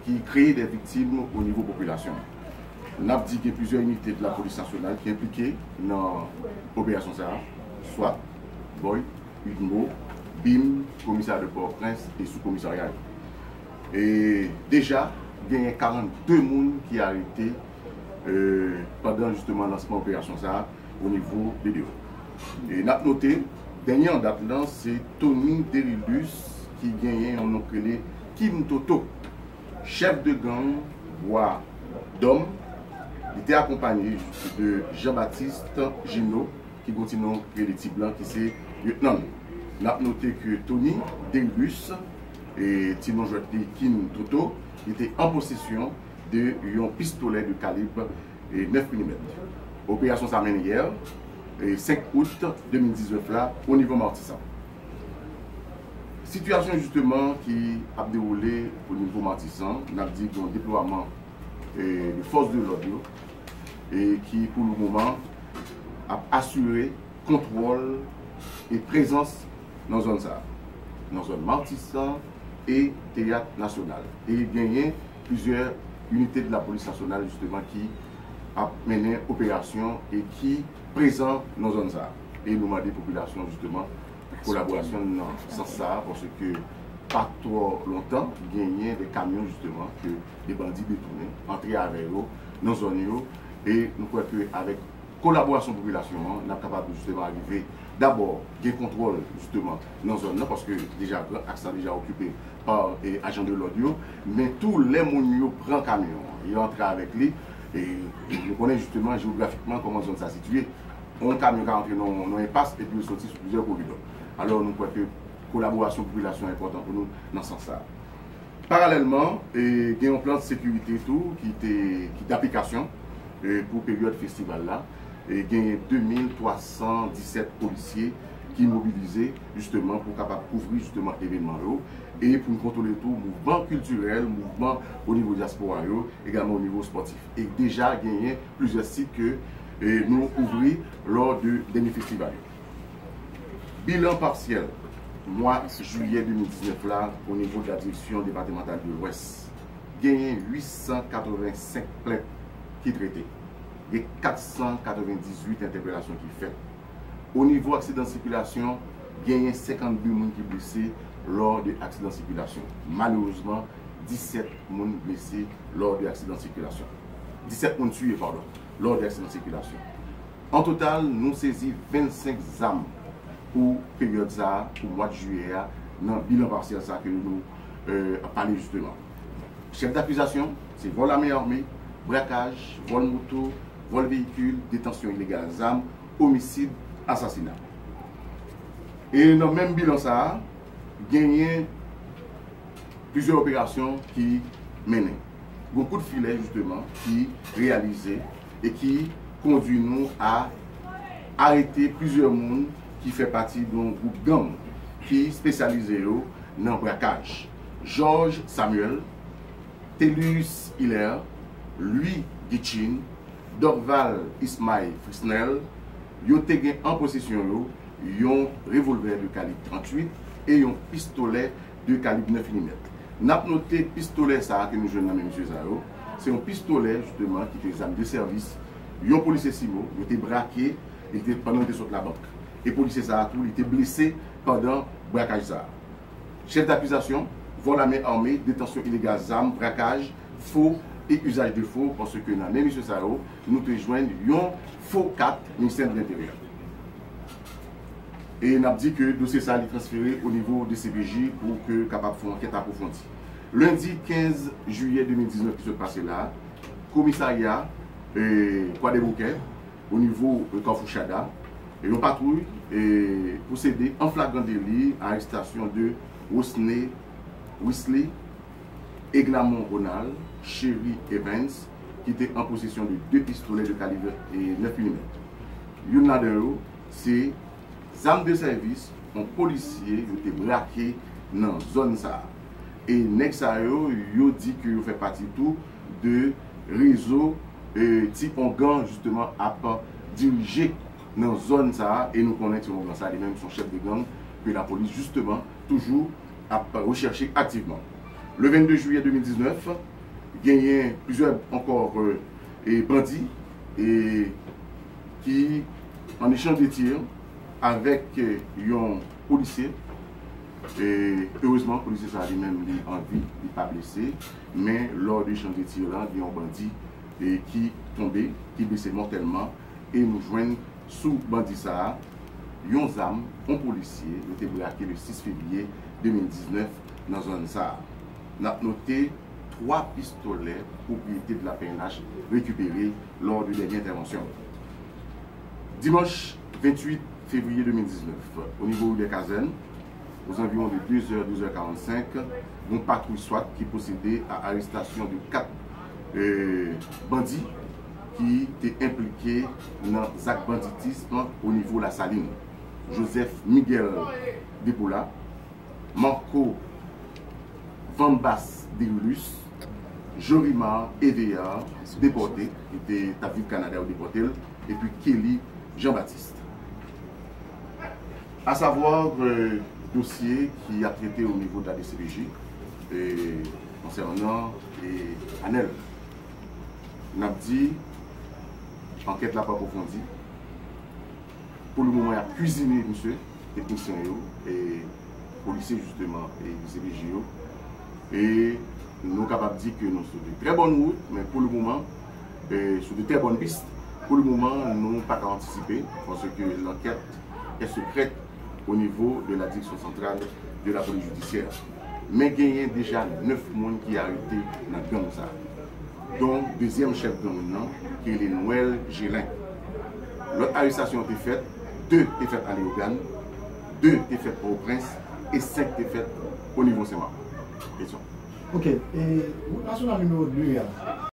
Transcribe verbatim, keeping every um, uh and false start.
ki kreye de viktim o nivo popilasyon. N ap di gen plizyè inite de la polis nasyonal ki enplike nan operasyon sa a, swat, boy, udmo, bim, komisarya de Pòtoprens e sou komisarya yo. E deja, genyen karannde moun ki arete, e, pandan jisteman lansman operasyon sa a o nivo de dewo. E n ap note, dènye an dat lan, se Tony Derilus ki genyen yon non k rele King Toto, chèf de gang Bwa Dòm. Li te akonpaye de Jean Baptiste Gino, ki gon ti non rele Ti Blan, ki se lyetnan l. N ap note ke Tony Derilus, e ti non jwèt li King Toto, li te an posesyon de yon pistolè de kalib, e, nèf milimèt. Operasyon sa mennen yè, e, senk out de mil diznèf la, o nivo Matisan. Sitiyasyon jisteman ki ap dewoule o nivo Matisan, n ap di gen yon deplwaman, e, de fòs de lòd yo, e ki pou le moman ap asire kontwòl e prezans nan zòn sa a, nan zòn Matisan e Teyat Nasyonal. E genyen plizyè inite de la polis nasyonal jisteman ki ap mennen operasyon e ki prezan nan zòn sa a. E nou mande popilasyon jisteman kolaborasyon nan sans sa a, paske pa twò lontan, genyen de kamyon jisteman ke de bandi detounen, antre avè yo nan zòn yo, e nou kwè ke avèk kolaborasyon popilasyon an, n ap kapab jisteman rive dabò gen kontwòl jisteman nan zòn nan, paske deja gran aks la deja okipe pa, e, ajan de lòd yo, men tou lè moun yo pran kamyon an, yo antre avèk li, e nou konnen jisteman jewografikman kòman zòn sa sitiye. Yon kamyon ka antre nan yon enpas epi yo soti sou plizyè koridò. Alò, nou kwè ke kolaborasyon popilasyon an enpòtan pou nou nan sans sa a. Paralèlman, e, gen yon plan de sekirite tou ki te, ki d aplikasyon, e, pou peryòd festival la. E genyen de mil twa san disèt polisye ki mobilize jisteman pou kapab kouvri jisteman evènman yo e pou n kontwole tou mouvman kiltirèl, mouvman o nivo dyaspora yo, egalman o nivo espòtif. E deja genyen plizyè sit ke, e, nou ouvri lò de dènye festival yo. Bilan pasyèl mwa jiyè de mil diznèf la, o nivo de la Direction Départementale de l'Ouest, genyen uit san katrevensenk plent ki trete. Gen kat san katrevendizuit entèpelasyon ki fèt. O nivo aksidan sikilasyon, genyen senkannde moun ki blese lò de aksidan sikilasyon. Malerezman, disèt moun blese lò de aksidan sikilasyon. Disèt moun tiye, padon, lò de aksidan sikilasyon. An total, nou sezi vennsenk zam pou peryòd sa a, pou mwa de jiyè a, nan bilan pasyèl sa a ke nou, e, ap pale jisteman. Chèf dakizasyon, se vòl ame ame, brakaj, vòl moto, vòl veyikil, detansyon ilegal zam, omisid, asasina. E nan menm bilan sa a, genyen plizyè operasyon ki mennen. Gon kout filè, jisteman, ki reyalize e ki kondwi nou a arete plizyè moun ki fè pati de yon gwoup gang ki espesyalize yo nan brakaj. Georges Samuel, Telius Hilaire, Louis Guitchin, Dorval Ismail Frisnel, yo te gen an posesyon yo yon revolvè de kalib tranntuit e yon pistolè de kalib nèf milimèt. N ap note pistolè sa a ke nou jwenn nan men mesye sa yo, se yon pistolè, jisteman, ki te zam de sèvis yon polisye simo, yo te brake, li te, pandan li te sot labank. E polisye sa a tou, li te blese pandan brakaj sa a. Chèf dakizasyon, vòl ame ame, detansyon ilegal zam, brakaj, fo e izaj de fo, paske nan men mesye sa yo, nou te jwenn yon fo kat Ministè de Lenteryè. E n ap di ke dosye sa a li transfere o nivo de D C P J pou ke kapab fè yon ankèt apwofondi. Lendi kenz jiyè de mil diznèf ki sot pase la, komisarya, e, Kwadèboukè, o nivo, e, Kafou Chada, e yon patwouy, e, pwosede an flagran deli a arestasyon de Rosne Wesley, Eglamont Ronald, Chery Evans, ki te an posesyon de de pistolè de kalib, e, nèf milimèt. Youn ladan yo, se zam de sèvis yon polisye yo te brake nan zòn sa a. E nèg sa yo, yo di ke yo fè pati tou de rezo, e, ti ongan, jisteman, ap dirije nan zòn sa a. E nou konnen ti ongan sa a, li menm, se yon chèf de gang ke lapolis, jisteman, toujou ap rechèche aktivman. Le vennde jiyè de mil diznèf, Genyen plizyè ankò, e, bandi, e, ki, an echanj de tir avèk, e, yon polisye, e, erezman, polisye sa a li menm, li an vi, li pa blese, men lò de echanj de tir la, gen yon bandi, e, ki tonbe, ki blese mòtèlman, e nou jwenn sou bandi sa a yon zam, yon polisye, yo te brake le sis fevriye de mil diznèf nan zòn sa a. N ap note twa pistolè pwopriyete de la P N H rekipere lò de dènye entèvansyon. Dimanch venntuit fevriye de mil diznèf, o nivo ri dè Kazèn, ozanviwon de de zè, de zè karannsenk, yon patwouy swat ki pwosede a arestasyon de kat, e, bandi ki te enplike nan zak banditis o nivo Lasalin. Joseph Miguel Depola, Marco Vambas Derilus, Jorimar Eveillard, depòte, ki te t ap viv Kanada, yo depòte l, epi Kelly Jean-Baptiste. Asavwa, e, dosye ki ap trete o nivo de la D C P J, e, konsènan, e, Anèl. N ap di, ankèt la pa apwofondi. Pou le moman, y ap kwizine misye, teknisyen yo, e polisye, jisteman, e D C P J yo. E nou kapab di ke nou sou de trè bòn wout, men pou le moman, e sou de trè bòn pis. Pou le moman, nou pa ka antisipe, paske lankèt est secrète au niveau de la Direction Centrale de la Police Judiciaire. Men genyen deja nèf moun ki arete nan gang sa a, don dezyèm chèf gang nan, ki rele Noël Gelin. Lòt arestasyon te fèt, de te fèt a Leyogàn, de te fèt Pòtoprens, e senk te fèt o nivo Senmak. Kesyon. Ok, e wout nasyonal nimewo de a,